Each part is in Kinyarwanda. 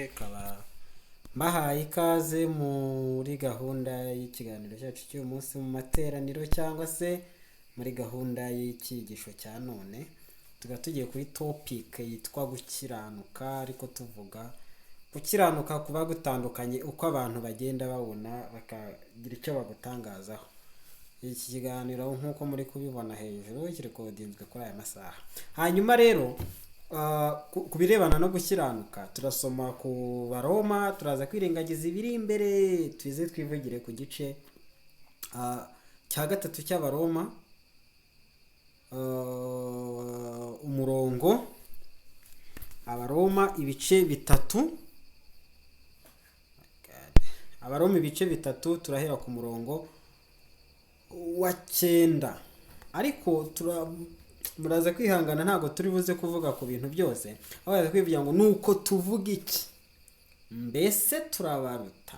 Nkaba mbahaye ikaze muri gahunda y'ikiganiro cyacu cy'uyu munsi mu materaniro cyangwa se muri gahunda y'icyigisho cya none. Tukaba tugiye kuri topic yitwa gukiranuka, ariko tuvuga gukiranuka kuba gutandukanye uko abantu bagenda babona bakagira icyo bagutangazaho. Iki kiganiro nk'uko muri kubibona hejuru kirikodinzwe kuri aya masaha. Hanyuma rero ku birebana no gukiranuka turasoma ku Baroma, turaza kwirengagiza ibiri imbere, tuze twivugire ku gice cya gatatu cy'Abaroma, umurongo Abaroma ibice 3, Abaroma ibice 3, turahera ku murongo wa 9. Ariko muraza kwihangana, ntabwo turi buze kuvuga ku bintu byose, aho baraza kwivugira ngo nuko tuvuga iki, mbese turabaruta?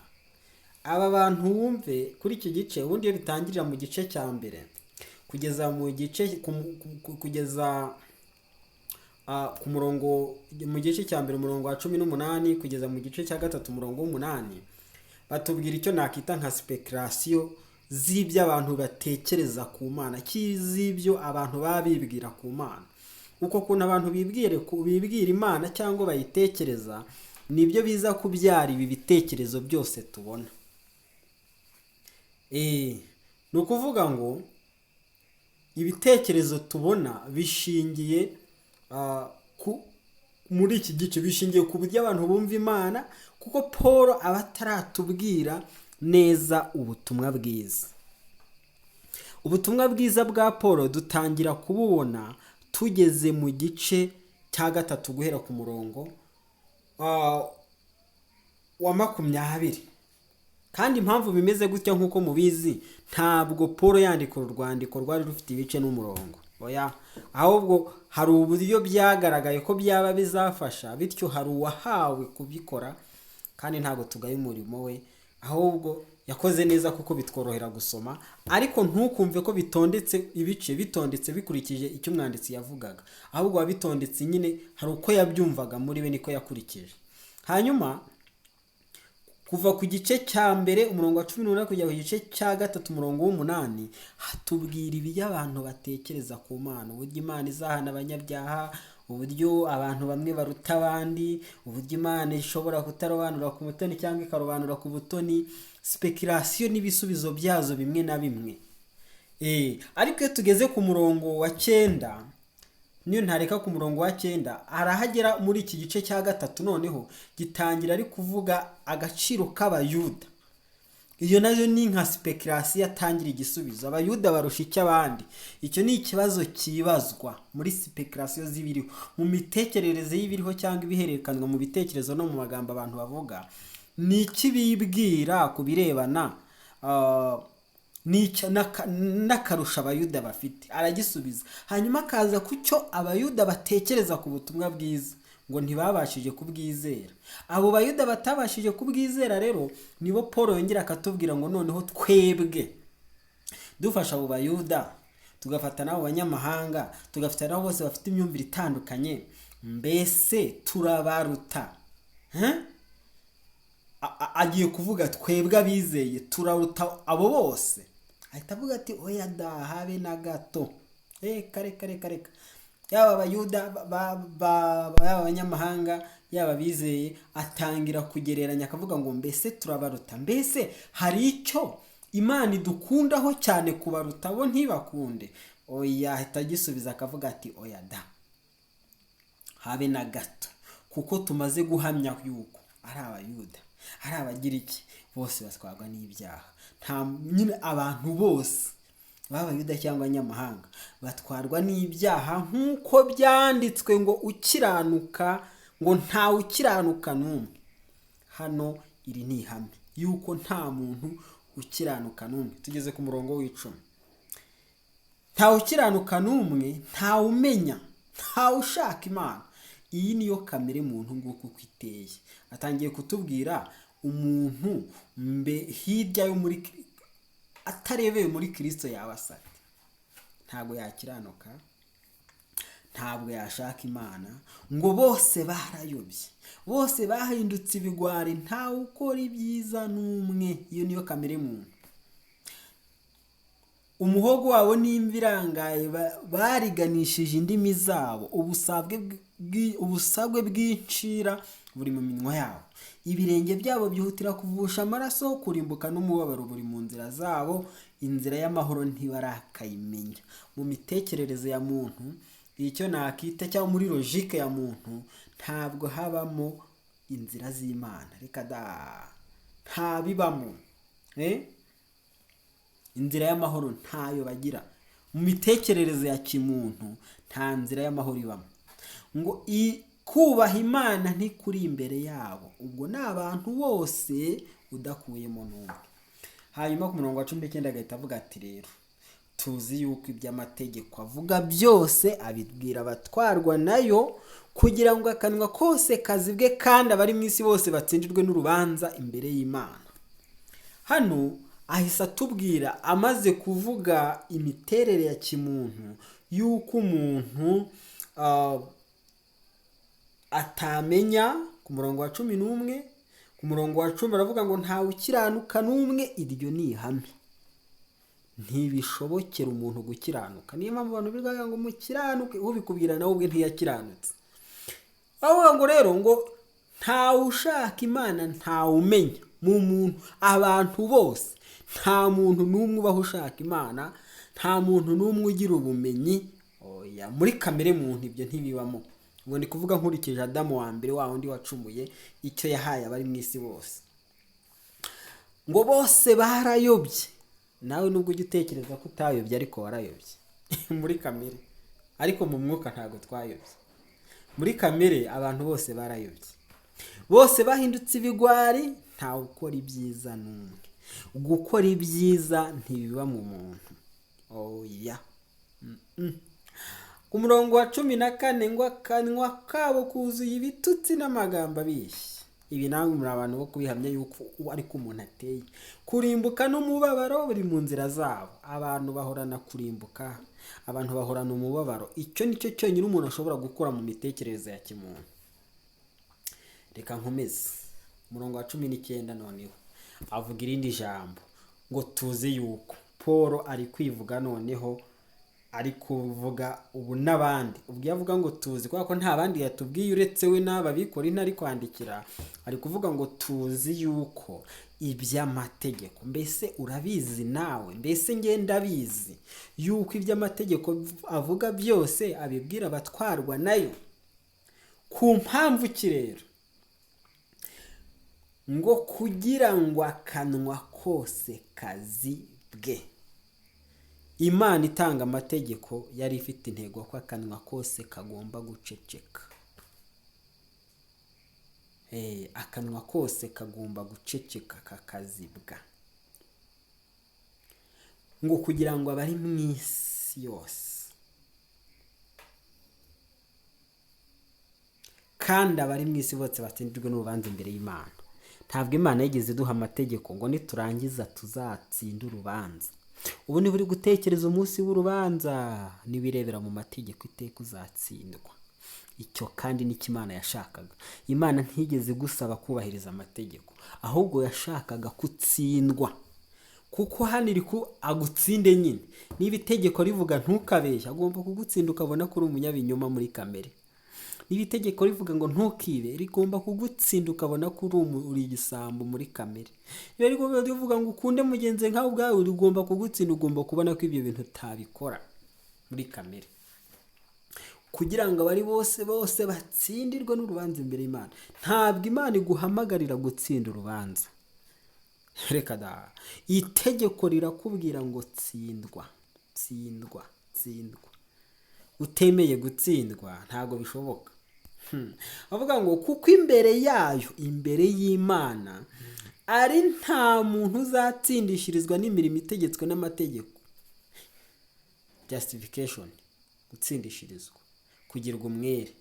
Aba bantu wumve kuri iki gice, ubundi iyo bitangirira mu gice cya mbere kugeza mu gice kugeza ku murongo, mu gice cya mbere umurongo wa 18 kugeza mu gice cya gatatu umurongo w'umunani, batubwira icyo nakita nka speculation z'ibyo abantu batekereza ku Mana, z'ibyo abantu baba bibwira ku Mana. Uko kuntu abantu bibwira Imana cyangwa bayitekereza, nibyo biza kubyara ibi bitekerezo byose tubona. Ni ukuvuga ngo ibitekerezo tubona bishingiye muri iki gice, bishingiye ku buryo abantu bumva Imana, kuko Paul aba ataratubwira neza ubutumwa bwiza. Ubutumwa bwiza bwa Paul dutangira kububona tugeze mu gice cya gatatu guhera ku murongo wa 20. Kandi impamvu bimeze gutya nk'uko mubizi, ntabwo Paul yandika uru rwandiko rwari rufite ibice n'umurongo, oya, ahubwo hari uburyo byagaragaye ko byaba bizafasha, bityo hari uwahawe kubikora, kandi ntabwo tugaye umurimo we, ahubwo yakoze neza kuko bitworohera gusoma. Ariko ntukumve ko bitondetse ibice bitondetse bikurikije icyo umwanditsi yavugaga, ahubwo wabitondetse nyine hari uko yabyumvaga muri we, niko yakurikije. Hanyuma kuva ku gice cya mbere umurongo wa 18 kugera ku gice cya gatatu umurongo w'umunani, hatubwira ibyo abantu batekereza ku Mana, uburyo Imana izahana abanyabyaha, uburyo abantu bamwe baruta abandi, uburyo Imana ishobora kutarobanura ku butoni cyangwa ikarobanura ku butoni, speculation n'ibisubizo byazo bimwe na bimwe. Ariko iyo tugeze ku murongo wa 9, niyo ntareka ku murongo wa 9, arahagera muri iki gice cya gatatu, noneho gitangira ari kuvuga agaciro k'Abayuda. Iyo nayo ni nka speculation atangira igisubizo. Abayuda barusha icyo abandi? Icyo ni ikibazo cyibazwa muri speculation z'ibiriho, mu mitekerereze y'ibiriho cyangwa ibihererekanwa mu bitekerezo no mu magambo abantu bavuga. Ni iki bibwira ku birebana n'akarusho Abayuda bafite? Aragisubiza. Hanyuma akaza ku cyo Abayuda batekereza ku butumwa bwiza, ngo ntibabashije kubwizera. Abo Bayuda batabashije kubwizera rero nibo Paul yongera akatubwira ngo noneho twebwe dufasha abo Bayuda, tugafata n'abo banyamahanga, tugafata n'abo bose bafite imyumvire itandukanye, mbese turabaruta? Agiye kuvuga twebwe abizeye turaruta abo bose. Ahita avuga ati oya da, habe na gato. Reka reka reka reka, yaba Abayuda, yaba abanyamahanga, yaba abizeye, atangira kugereranya akavuga ngo mbese turabaruta? Mbese hari icyo Imana idukundaho cyane kubaruta bo ntibakunde? Oya, ahita agisubiza akavuga ati oya da, habe na gato, kuko tumaze guhamya yuko ari Abayuda, ari Abagiriki, bose batwarwa n'ibyaha. Nta nyine abantu bose b'Abayuda cyangwa abanyamahanga batwarwa n'ibyaha, nk'uko byanditswe ngo ukiranuka, ngo ntawe ukiranuka n'umwe. Hano iri ni ihame yuko nta muntu ukiranuka n'umwe. Tugeze ku murongo w'icumi. Ntawe ukiranuka n'umwe, ntawe umenya, ntawe ushaka Imana. Iyi niyo kamere muntu nguko uko iteye. Atangiye kutubwira umuntu mbe hirya yo muri atarebeye muri Kristo yaba asa ate. Ntago yakiranuka, Ntabwo yashaka Imana. Ngo bose barayobye, bose bahindutse ibigwari, ntawe ukora ibyiza n'umwe. Iyo niyo kamere muntu. Umuhogo wabo n'imvi irangaye bariganishije indimi zabo, ubusabwe bw'incira buri mu minwa yabo. Ibirenge byabo byihutira kuvusha amaraso, kurimbuka n'umubabaro buri mu nzira zabo, inzira y'amahoro ntibarakayimenya. Mu mitekerereze ya muntu, icyo nakita cyangwa muri logique ya muntu, ntabwo habamo inzira z'Imana. Reka da, ntabibamo. Inzira y'amahoro ntayo bagira. Mu mitekerereze ya kimuntu nta nzira y'amahoro ibamo. Ngo kubaha Imana ntikuri imbere yabo. Ubwo ni abantu bose udakuyemo n'umwe. Hanyuma ku murongo wa 19 agahita avuga ati rero tuzi yuko iby'amategeko avuga byose abibwira abatwarwa nayo, kugira ngo akanwa kose kazibwe kandi abari mu isi bose batsindirwe n'urubanza imbere y'Imana. Hano ahise atubwira, amaze kuvuga imiterere ya kimuntu, yuko umuntu atamenya. Ku murongo wa 11, ku murongo wa 10 aravuga ngo ntawe ukiranuka n'umwe. Iryo ni ihame, ntibishobokera umuntu gukiranuka. Niyo mpamvu abantu bivuga ngo mukiranuke, ubikubwira nawe ubwe ntiyakiranutse. Bavuga ngo rero ngo ntawe ushaka Imana, ntawe umenya mu muntu. Abantu bose, nta muntu n'umwe ubaho ushaka Imana, nta muntu n'umwe ugira ubumenyi. Oya, muri kamere muntu ibyo ntibibamo. Ubwo ndi kuvuga nkurikije Adamu wa mbere, wa wundi wacumuye, icyo yahaye abari mu isi bose. Ngo bose barayobye. Nawe nubwo ujya utekereza ko utayobye, ariko warayobye muri kamere, ariko mu mwuka ntabwo twayobye. Muri kamere abantu bose barayobye, bose bahindutse ibigwari, ntawe ukora ibyiza n'umwe. Gukora ibyiza ntibiba mu muntu. Oya. Ku murongo wa 14 ngo akanwa kabo kuzuye ibitutsi n'amagambo abishye. Ibi namwe muri abantu bo kubihamya yuko ariko umuntu ateye. Kurimbuka n'umubabaro buri mu nzira zabo. Abantu bahorana kurimbuka, abantu bahorana umubabaro. Icyo nicyo cyonyine umuntu ashobora gukora mu mitekerereze ya kimuntu. Reka nkomeze. Umurongo wa 19 noneho avuga irindi jambo ngo tuzi yuko. Paul ari kwivuga noneho, ari kuvuga ubu n'abandi. Ubwo iyo avuga ngo tuzi, kubera ko nta bandi yatubwiye uretse we n'aba bikora ari kwandikira, ari kuvuga ngo tuzi yuko iby'amategeko. Mbese urabizi nawe, mbese nge ndabizi yuko iby'amategeko avuga byose abibwira abatwarwa nayo. Ku mpamvu ki rero? Ngo kugira ngo akanwa kose kazibwe. Imana itanga amategeko yari ifite intego ko akanwa kose kagomba guceceka. Akanwa kose kagomba guceceka kakazibwa. Ngo kugira ngo abari mu isi yose, kandi abari mu isi bose batsindirwe n'urubanza imbere y'Imana. Ntabwo Imana yigeze iduha amategeko ngo niturangiza tuzatsinde urubanza. Ubu niba uri gutekereza umunsi w'urubanza, nibirebera mu mategeko iteka uzatsindwa. Icyo kandi nicyo Imana yashakaga. Imana ntigeze igusaba kubahiriza amategeko, ahubwo yashakaga kutsindwa. Kuko hano iri ku agutsinde nyine. Niba itegeko rivuga ntukabeshye, agomba kugutsinda ukabona ko uri umunyabinyoma muri kamere. Niba itegeko rivuga ngo ntukibe, rigomba kugutsinda ukabona ko uri igisambo muri kamere. Niba rivuga ngo ukunde mugenzi nkawe ubwawe, rigomba kugutsinda, ugomba kubona ko ibyo bintu utabikora muri kamere. Kugira ngo abari bose bose batsindirwe n'urubanza imbere y'Imana. Ntabwo Imana iguhamagarira gutsinda urubanza. Reka da. Itegeko rirakubwira ngo tsindwa, tsindwa, tsindwa. Utemeye gutsindwa ntabwo bishoboka. Avuga ngo kuko imbere yayo, imbere y'Imana, ari nta muntu uzatsindishirizwa n'imirimo itegetswe n'amategeko. Justification, gutsindishirizwa, kugirwa umwere.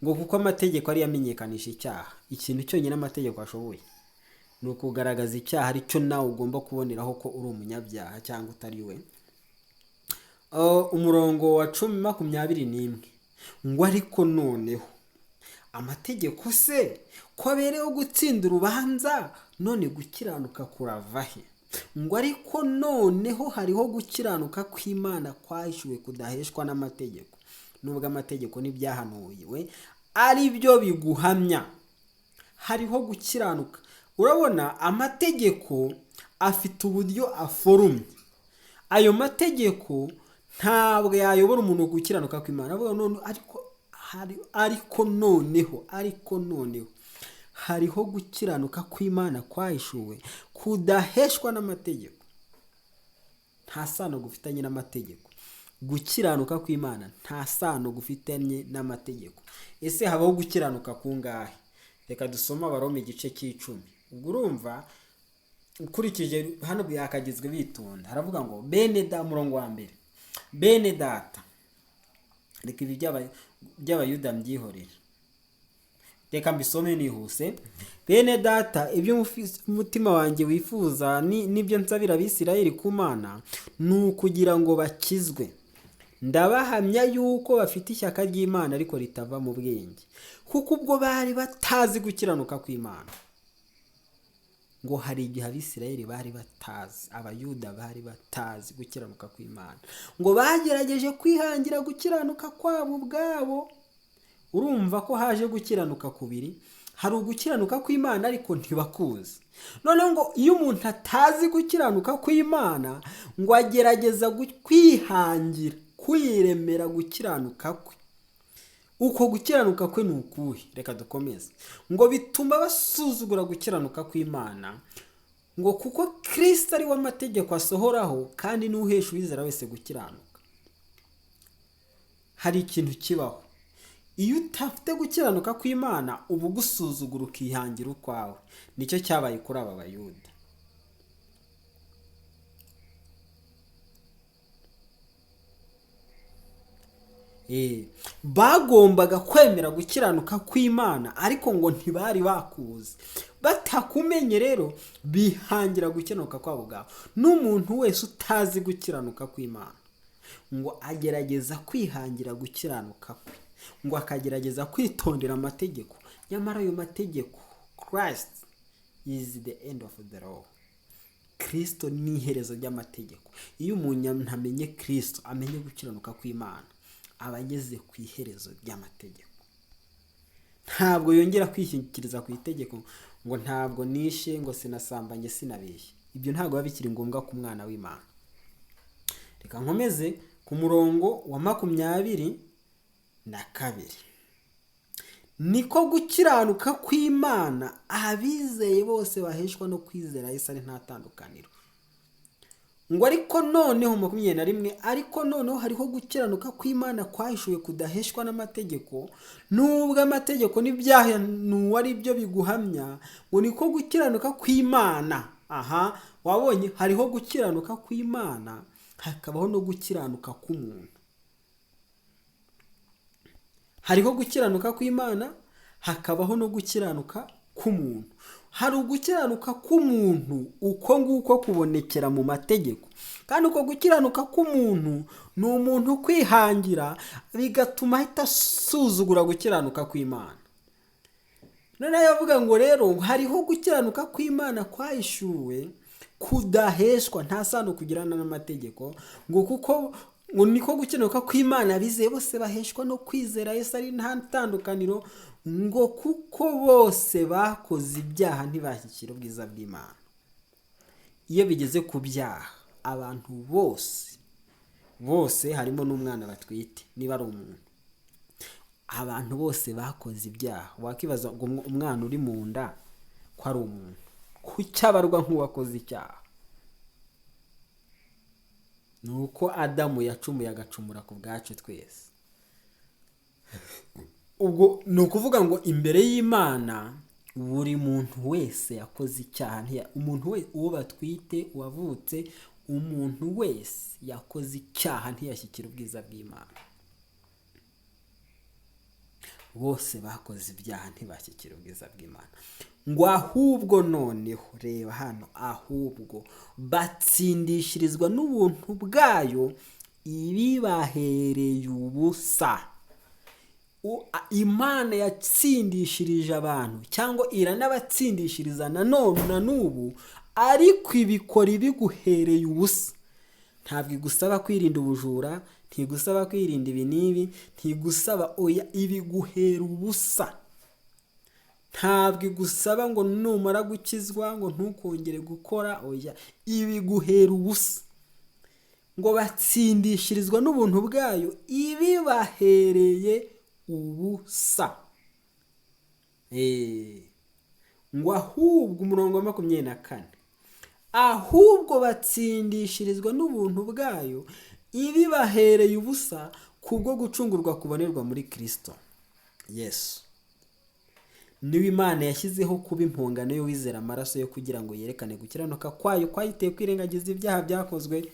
Ngo kuko amategeko ari yamenyekanisha icyaha. Ikintu cyonyine amategeko ashoboye ni ukugaragaza icyaha, aricyo nawe ugomba kuboneraho ko uri umunyabyaha cyangwa utari we. Umurongo wa 21. Ngo ariko noneho amategeko se ko abereyeho gutsinda urubanza, none gukiranuka kurava he? Ngo ariko noneho hariho gukiranuka kw'Imana kwahishuwe kudaheshwa n'amategeko, nubwo amategeko n'ibyahanuwe ari byo biguhamya. Hariho gukiranuka. Urabona amategeko afite uburyo aforumye. Ayo mategeko ntabwo yayobora umuntu gukiranuka kw'Imana. Avuga none ariko noneho hariho gukiranuka kw'Imana kwahishuwe kudaheshwa n'amategeko. Nta sano gufitanye n'amategeko. Gukiranuka kw'Imana nta sano gufitanye n'amategeko. Ese habaho gukiranuka kungahe? Reka dusome Abaroma igice cy'icumi. Ubwo urumva ukurikije hano byakagizwe bitonda. Haravuga ngo bene da, murongo wa mbere, bene data, reka ibi by'abayuda mbyihorere, reka mbisome nihuse. Bene data, ibyo umutima wanjye wifuza n'ibyo nsabira Abisirayeli ku Mana ni ukugira ngo bakizwe. Ndabahamya yuko bafite ishyaka ry'Imana ariko ritava mu bwenge, kuko ubwo bari batazi gukiranuka kw'Imana. Ngo hari igihe Abisirayeli bari batazi, Abayuda bari batazi gukiranuka kw'Imana, ngo bagerageje kwihangira gukiranuka kwabo ubwabo. Urumva ko haje gukiranuka kubiri, hari ugukiranuka kw'Imana ariko ntibakuzi. Noneho ngo iyo umuntu atazi gukiranuka kw'Imana, ngo agerageza kwihangira, kwiremera gukiranuka kwe. Uko gukiranuka kwe ni ukuhe? Reka dukomeze. Ngo bituma basuzugura gukiranuka kw'Imana, ngo kuko Kristo ari we amategeko asohoraho, kandi n'uhesha uwizera wese gukiranuka. Hari ikintu kibaho. Iyo utafite gukiranuka kw'Imana, uba ugusuzugura ukihangira ukwawe. Nicyo cyabaye kuri aba Bayuda. Bagombaga kwemera gukiranuka kw'Imana ariko ngo ntibari bakuzi. Batakumenye rero bihangira gukiranuka kwabo ubwabo. N'umuntu wese utazi gukiranuka kw'Imana ngo agerageza kwihangira gukiranuka kwe, ngo akagerageza kwitondera amategeko, nyamara ayo mategeko, Christ is the end of the law. Kristo ni iherezo ry'amategeko. Iyo umuntu ntamenye Kristo, amenye gukiranuka kw'Imana, aba ageze ku iherezo ry'amategeko. Ntabwo yongera kwishingikiriza ku itegeko ngo ntabwo nishe, ngo sinasambanye, sinabeshye. Ibyo ntabwo biba bikiri ngombwa ku mwana w'Imana. Reka nkomeze ku murongo wa 22. Niko gukiranuka kw'Imana abizeye bose baheshwa no kwizera Yesu ari nta tandukaniro. Ngo ariko noneho 21, ariko noneho hariho gukiranuka kw'Imana kwahishuwe kudaheshwa n'amategeko, nubwo amategeko n'ibyahanuwe ari byo biguhamya, ngo niko gukiranuka kw'Imana. Aha wabonye hariho gukiranuka kw'Imana, hakabaho no gukiranuka k'umuntu. Hariho gukiranuka kw'Imana, hakabaho no gukiranuka k'umuntu. Hari ugukiranuka k'umuntu uko nguko kubonekera mu mategeko, kandi uko gukiranuka k'umuntu ni umuntu kwihangira, bigatuma ahita asuzugura gukiranuka kw'Imana. Noneho yavuga ngo rero hariho gukiranuka kw'Imana kwahishuwe kudaheshwa, nta sano kugirana n'amategeko, ngo kuko ngo niko gukiranuka kw'Imana abizeye bose baheshwa no kwizera Yesu ari nta tandukaniro, ngo kuko bose bakoze ibyaha ntibashyikira ubwiza bw'Imana. Iyo bigeze ku byaha, abantu bose harimo n'umwana batwite niba ari umuntu, abantu bose bakoze ibyaha. Wakibaza ngo umwana uri mu nda ko ari umuntu, kuki abarwa nk'uwakoze icyaha? Ni uko Adamu yacumuye agacumura ku bwacu twese. Ubwo ni ukuvuga ngo imbere y'Imana buri muntu wese yakoze icyaha. Umuntu wese, uwo batwite, uwavutse, umuntu wese yakoze icyaha ntiyashyikira ubwiza bw'Imana. Bose bakoze ibyaha ntibashyikira ubwiza bw'Imana. Ngo ahubwo noneho, reba hano, ahubwo batsindishirizwa n'ubuntu bwayo ibibahereye ubusa. Imana yatsindishirije abantu cyangwa iranabatsindishiriza nanone na n'ubu, ariko ibikora ibiguhereye ubusa. Ntabwo igusaba kwirinda ubujura, ntigusaba kwirinda ibi n'ibi, ntigusaba, oya, ibiguhera ubusa. Ntabwo igusaba ngo numara gukizwa ngo ntukongere gukora, oya, ibiguhera ubusa. Ngo batsindishirizwa n'ubuntu bwayo ibibahereye ubusa. Ngo ahubwo umurongo wa 24, ahubwo batsindishirizwa n'ubuntu bwayo ibibahereye ubusa kubwo gucungurwa kubonerwa muri Kristo Yesu. Niwe Imana yashyizeho kuba impongano y'uwizera amaraso yo kugira ngo yerekane gukiranuka kwayo kwayiteye kwirengagiza ibyaha byakozwe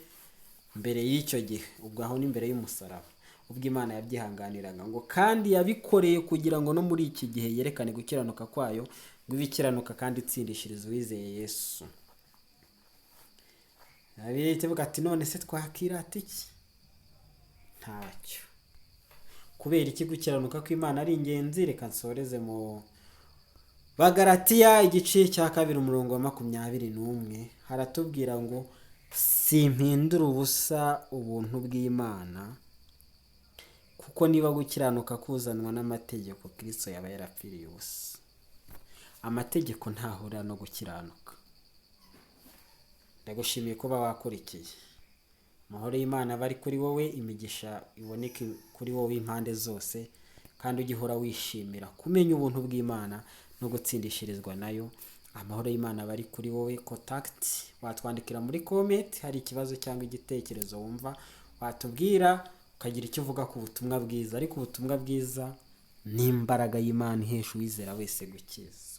mbere y'icyo gihe. Ubwo aho ni mbere y'umusaraba, ubwo Imana yabyihanganiraga. Ngo kandi yabikoreye kugira ngo no muri iki gihe yerekane gukiranuka kwayo, ngo ibe ikiranuka kandi itsindishiriza uwizeye Yesu. Bibiliya ivuga ati none se twakirata iki? Ntacyo. Kubera iki gukiranuka kw'Imana ari ingenzi? Reka nsoreze mu Bagalatiya igice cya 2 umurongo wa 21, haratubwira ngo simpindura ubusa ubuntu bw'Imana, kuko niba gukiranuka kuzanwa n'amategeko, Kristo yaba yarapfiriye ubusa. Amategeko ntahurira no gukiranuka. Ndagushimiye kuba wakurikiye. Amahoro y'Imana aba ari kuri wowe, imigisha iboneke kuri wowe impande zose, kandi ujye uhora wishimira kumenya ubuntu bw'Imana no gutsindishirizwa nayo. Amahoro y'Imana aba ari kuri wowe. Contact watwandikira muri comment, hari ikibazo cyangwa igitekerezo wumva watubwira, ukagira icyo uvuga ku butumwa bwiza. Ariko ubutumwa bwiza ni imbaraga y'Imana ihesha uwizera wese gukiza.